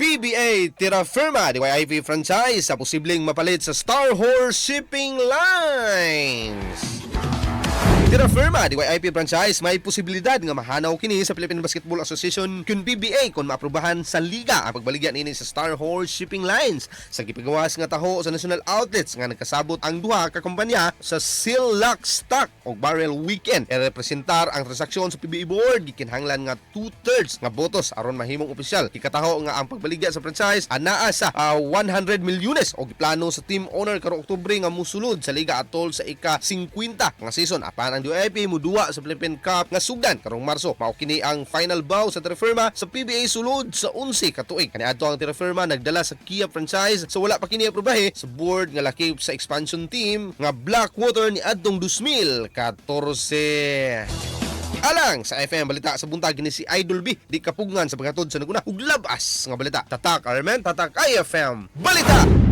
PBA Terrafirma DYIP franchise sa posibleng mapalit sa Star Horse Shipping Lines. Terrafirma DYIP franchise may posibilidad nga mahanaw kini sa Philippine Basketball Association kun PBA kung maaprubahan sa liga ang pagbaligya niini sa Star Horse Shipping Lines sa gipagawas nga taho sa national outlets nga nagkasabot ang duha ka kumpanya sa Seal Lock Stock og Barrel Weekend. E-representar ang transaksyon sa PBA board, gikinahanglan nga 2/3 nga botos aron mahimong opisyal. Gikataho nga ang pagbaligya sa franchise anaa sa 100 milyones og giplano sa team owner karong Oktubre nga musulod sa liga atol sa ika 50 nga season, apan ang DYIP muduwa sa Philippine Cup nga sugdan karong Marso. Mao kini ang final bow sa Terrafirma sa PBA sulod sa 11 ka tuig. Kaniadto ang Terrafirma nagdala sa Kia franchise sa wala pa kini aprobahe sa board nga lakip sa expansion team nga Blackwater niadtong 2014. Alang sa FM Balita sa Buntag, kini si Idol B, di kapugngan sa paghatod sa naguna ug labas nga balita. Tatak Armen, tatak IFM Balita.